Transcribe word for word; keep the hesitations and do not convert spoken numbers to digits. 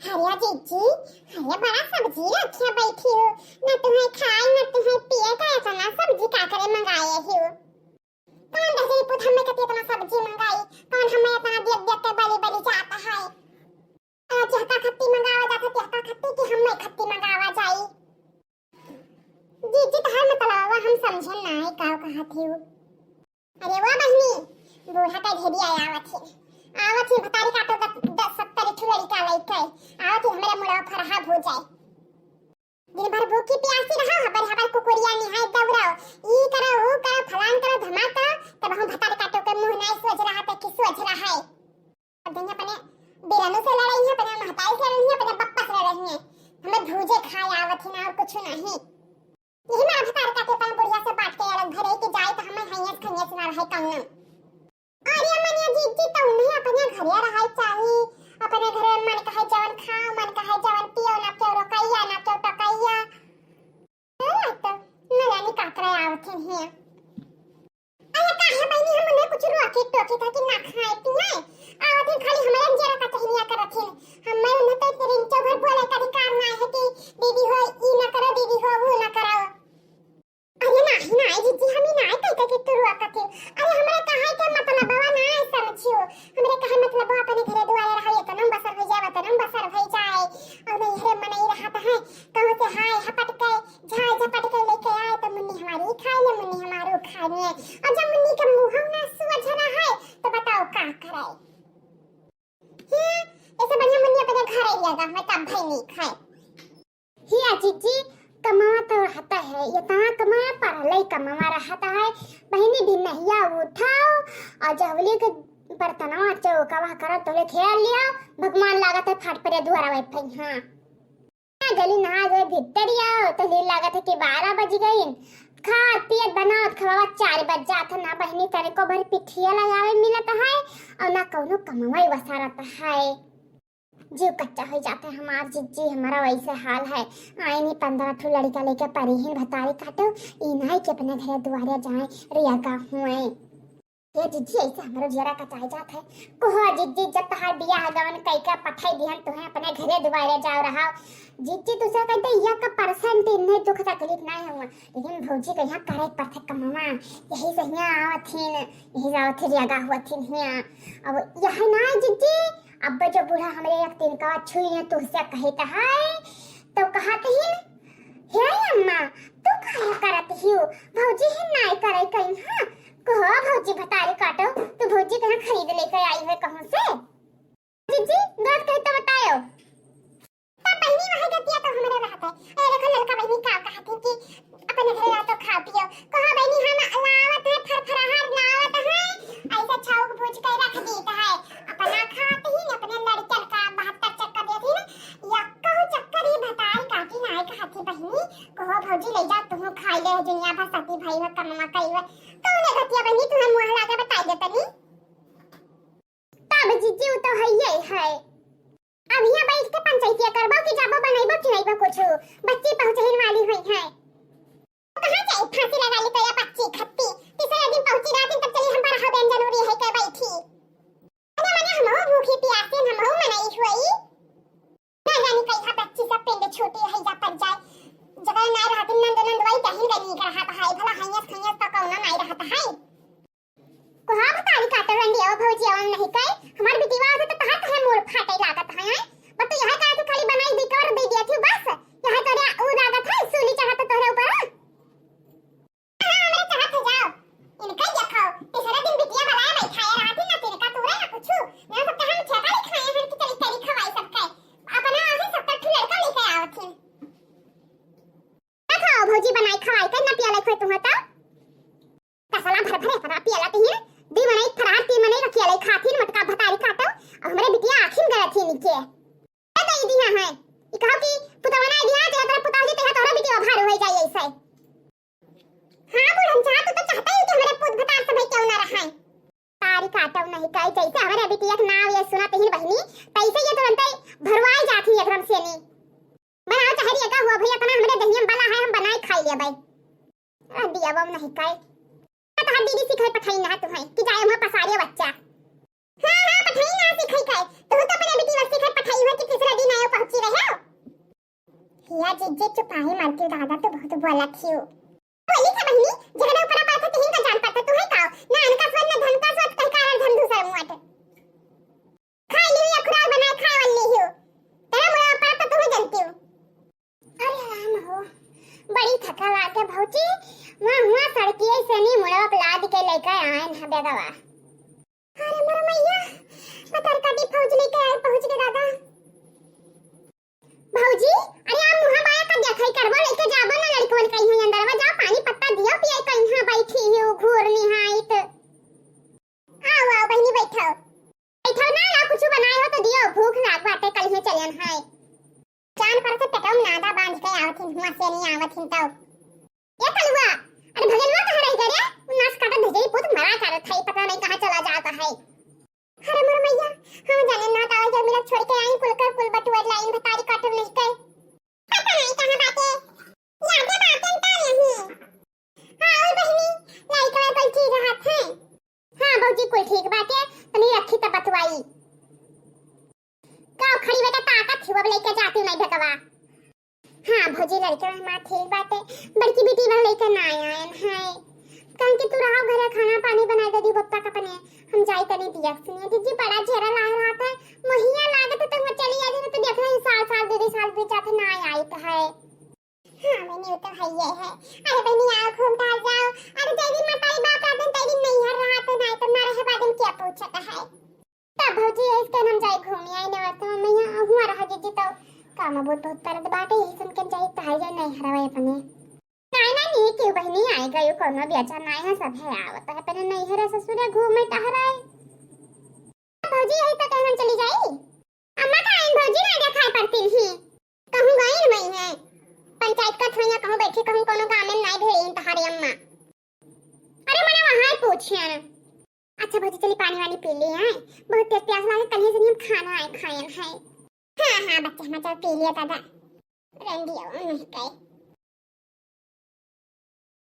अरे जिज्जी, अरे बड़ा सब्जी रखे बैठी हो, ना तुम्हें खाए ना तुम्हें पिए का, इतना सब्जी का करे मंगाए हो? कौन दही पूत हमें कति इतना सब्जी मंगाई, कौन हमें इतना देख देख के बली बली जाता है? आ, जहका खत्ती मंगावा जाता, तहका खत्ती कि हमें खत्ती मंगावा जाई। जिज्जी, तोहार मतलबवा हम समझे नाई, का कहत हिउ? अरे वा बहिनी, बूढ़ा का ढेरिया आवत है, आवत है भतारी काटो दस, दस सत्तर ठो लड़का लइके, आवत है हमरे मुड़वा फरहा हो जाए। दिन भर भूखी प्यासी रहो, हबर हबर कुकुरिया निहाय दौड़ो, ई करो, ऊ करो, फलान करो, धमाल करो, तब हम भतारी काटो के मुंह नाई सोच रहा था कि सोच रहा है। अब दिन अपने बिरनों से लड़ाई है, अपने महताई से लड़ाई है, अपने बप्पा से लड़ाई है। हमें भूजे खाए आवत ही ना और कुछ नहीं। यही मार भतार काटे अपन बुढ़िया से बात के अलग घरे के जाए तो हमें हैयस खैयस ना रहे कौनो। अरे मनिया जीजी तो उन्हें अपने घरे रहाई चाही, अपने घरे मन कहे जवन खाओ, मन कहे जवन पियो, ना क्यों रोकैया, ना क्यों टकैया। ए, तो न जानी का करे आवत ही हिया। अरे काहे बहिनी, हम उन्हें कुछ रोके टोके था कि ना खाए पिए। आवत ही खाली हमारे जेरा का चहनिया करत ही। हमें उन्हें तो रिंचो भर बोले का अधिकार ना है कि दीदी हो ई ना करो, दीदी हो वो ना करो। अरे नाही, नाही जीजी, हम ही नाही कह के तू रोकत ही। अरे हमरा कहे के मतलबवा ना है समझियो। हमरे कहे मतलबवा अपने घरे दुआरे रहो, ये तनम बसर हो जाए, तनम बसर हो जाए। और नहीं हरे मनई रहत है, कहूँ से हाय हपट के झाय झपट के लेके आए तो मुन्नी हमारी खाए ले, मुन्नी हमारो खाए ले। और जब मुन्नी के मुंह ना सुअझ रहा है तो बताओ का करे? हैं? ऐसे बढ़िया मुन्नी अपने घर ही लगा, मैं तब भाई नहीं खाए। हिया जीजी, कमावा तो रहता है, ये तना कमावा पर लई कमावा रहता है। बहिनी भी नहिया उठाओ और जवली के बर्तनवा चौकावा करत तोले खेल लिया। भगवान लागत है फाट परे दुआरा बैठ पई, हाँ। गली नहा गए भितरिया, तो ले लागत है कि बारह बज गई। खात पियत बनावत खवावत चार बज जात है ना बहिनी, तनिको भर पिठिया लगावे मिलत है और ना कौनो कमवाई वसारत है। जीव कच्चा हो जाता है हमार जीजी, हमारा वैसे हाल है। आए नहीं पन्द्रह ठो लड़का लेके परिहिन भतारी काटो, ई नाई के अपने घरे दुआरे जाए रिया का हुए। ये जिज्जी, ऐसे हमरो जियरा कचाई जात है। कहो जिज्जी, जब तहार बियाह गवन कइके पठाई दिहन तुहें अपने घरे दुआरे जाओ रहा। जिज्जी, तुसे कहते यह का परसेंट इन्हें दुख तकलीफ नहीं हुआ, लेकिन भौजी के यहाँ करे पड़थे कमावा, यही से यहाँ आवत ही न, यही से आवत ही रियागा हुआ थी यहाँ। अब यह ना जिज्जी, अब जो बूढ़ा हमरे एक तिनका छुई है तुझसे कहत है, तो कहत ही, "हे अम्मा, तू काहे करत हियो? भौजी ही नाई करे कहीं, हाँ? कहो भौजी भतारी काटो, तू भौजी कहाँ खरीद लेके आई है कहूँ से?" जीजी, गलत कही तो बतायो। तब बहिनी वहाँ गतिया तो हमरे रहत है। ए, देखो ललका बहिनी का कहत है कि अपने घरे रह तो खाओ पियो। कहो बहिनी हम लावत है, फरफराहर लावत है। ऐसे छौक बूझ के रख देत है। अपना खात ही न अपने लड़कन का बहत्तर चक्कर देत ही न। यक्को चक्कर ही भतार काटी नाय कहत ही बहिनी। कहो भौजी ले जा तुहूँ खाई ले दुनिया भर सती भाई हो कमवा कई हो। कौने गतिया बहिनी तुहूँ मुँह लागे बताई दे तनी। तब जीजी उ तो हइये है। अब हियाँ बैठ के पंचायतिया करबो कि जाबो बनइबो खिलइबो कुछु? बच्ची पहुँचहिन वाली हुई है। कहाँ जाई फांसी लगा ली तो या बच्ची खत्ती। तीसरे दिन पहुँची रात दिन तब चली हम बरहा बेन जरूरी है के बैठी। अरे मने हमहू भूखी प्यासी हमहू मनई हुई। ना जानी कहिया बच्ची सब पिंड छूटी है या पर जाए। जगह ना रहती नंद नंद वही दही गनी रहत है। भला हैयस खैयस तो कौनो नाई रहत है। कोहा भतारी काटो रंडिया भौजी अवन नहीं कहे, हमार बिटिया होते तो तहार कहे मूड़ फाटे लागत है, हैं? पर तू यह कहे तू खाली बनाई दी कर दे दिया थी बस, यह तोरे ऊ लागत है, सूली चढ़त तोरे ऊपर, हाँ? हाँ, हमरे चढ़त है जाओ, इनका देखो, तीसरे दिन बिटिया बनाए बैठाए रहा थी, ना तिनका तूरे ना कुछु, ना सबके हम ठेका लिखाए हैं कि चली तेरी खवाई सबके, अपना आगे सत्तर ठू लड़का लेके आओ थी। देखो भौजी बनाई खवाई के ना पिया लेखो तुम तो। तसला भर भरे अपना पियला तिहिन, दुई मनई फरार, तीन मनई रखिया लई खाथिन, मटका भतारी काटो, और हमरे बिटिया आखिन गलत ही निके। ए दई दिहा है, ई कहो कि पुतवा ना दिहा, जब तोरा पुतवा जी, तहिया तोरा बिटिया भारू होई जाई ऐसे। हाँ, बुढ़न चाह, तू तो चाहता ही कि हमरे पुत भतार सब क्यों ना रहाए। तारी काटो नहीं काई, जैसे हमरे बिटिया के नाव ये सुना तिहिन बहिनी, तैसे ये तुरंते भरवाई जात ही एकदम से नी। बनाओ चाहे रिया का हुआ भैया, इतना हमरे दहिया में बला है, हम बनाए खाई लिया भाई। अ, दिया बम नहीं काई। तहार दीदी सिखाई पठाई ना तुम्हें कि जाए वहाँ पसारिया बच्चा। हाँ, हाँ, पठाई ना सिखाई काई। तू तो अपने बेटी बस सिखाई पठाई हुआ कि तीसरा दिन आयो जिज्जी चुपाही मारती दादा, तू बहुत बोलत हियो। बोली का बहिनी, जेकरे ऊपर बात है, तिही का जान पाता, तू है काओ? ना अनका सोच, ना धन का सोच, कहीं कारण धन दूसर मुआट। खाई लियो या खुराक बनाए खाए वाली लियो। तेरा मुड़ा ऊपर तो तू ही जानती हो। अरे राम हो, बड़ी थका लागे भौजी। वहाँ हुआ सड़किए से नी मुड़ा लाद के लेके आए ना बेगवा। अरे मोर मैया, पतर का दी फौज लेके आए पहुँच के दादा। भौजी, अरे आ मुँह बाया का देखई करबो, लेके जाबो ना लड़कवन कहीं है अंदरवा, जाओ पानी पत्ता दियो पिए, कहीं है बैठी ही घूर निहाइत। आओ, आओ बहिनी बैठो। बैठो ना, ना कुछ बनाए हो तो दियो, भूख लाग बाटे, कल ही चलियन है। जान पर से पेटवा में नादा बांध के आवत हिन, हुआ से नहीं आवत हिन तो। ए कलुआ, अरे भगनवा कहाँ रह गए रे? उ नास काटा भेजई पूत मरा करत है, पता नहीं कहाँ चला जाता है। अरे मोर मैया, हम जाने ना ताऊ जब मिला छोड़ के आई कुल कर कुल बटुआ लाइन भतारी काटो नहीं के। पता नहीं कहाँ बाटे। यादे बाटे का नहीं। हाँ, ओ बहिनी, लाइट वाला बैठी रहत है। हाँ भौजी, कुल ठीक बाटे, तनी रखी त बतवाई। का खड़ी बेटा ताकत थी, अब लेके जाती नहीं भेकवा। हाँ भौजी, लड़के हमार ठीक बाटे, बड़की बेटी बा लेके ना आयन है। कहन कि तू रहो घरे, खाना पानी बनाए दे दी पप्पा का अपने, हम जाई तनी दिया सुनिए। दीदी बड़ा झेरा लाग रहा था, महिया लागत है तो चली आ जाए, तो देख रहे साल साल दीदी साल बीत जाते ना आई तो है। हाँ बहनी, वो तो है ये है। अरे बहनी, आओ घूम टहल जाओ। अरे जय दिन माता री बाप रात दिन तेरी नैहर रहा तो ना तो ना रहे बाद में क्या पूछता है। तब भौजी यही के हम जाई घूमी आई ना तो मैं यहाँ हुआ रहा जीजी तो काम बहुत बहुत करत बाटे, यही सुन के जाई ताई जाई नैहर आवे अपने। नहीं नहीं, नहीं क्यों बहनी आई गई, कोनो बेचा नहीं है, सब है आवत है अपने नैहर ससुर घूमे टहराए। भौजी यही तो कहन चली जाई। अम्मा का आइन भौजी ना देखाई पड़ती ही। कहूँ गई न वही है। पंचायत का थोइया कहूँ बैठी कहूँ कोनो काम में नहीं भेड़ी इन तहारी अम्मा। अरे मने वहाँ ही पूछिए ना। अच्छा भौजी चली पानी वानी पी ली है। बहुत तेज प्यास लागे, कल से हम खाना आए खाए हैं। हाँ हाँ बच्चे हम चल पी लिया दादा। रंडिया नहीं कहे।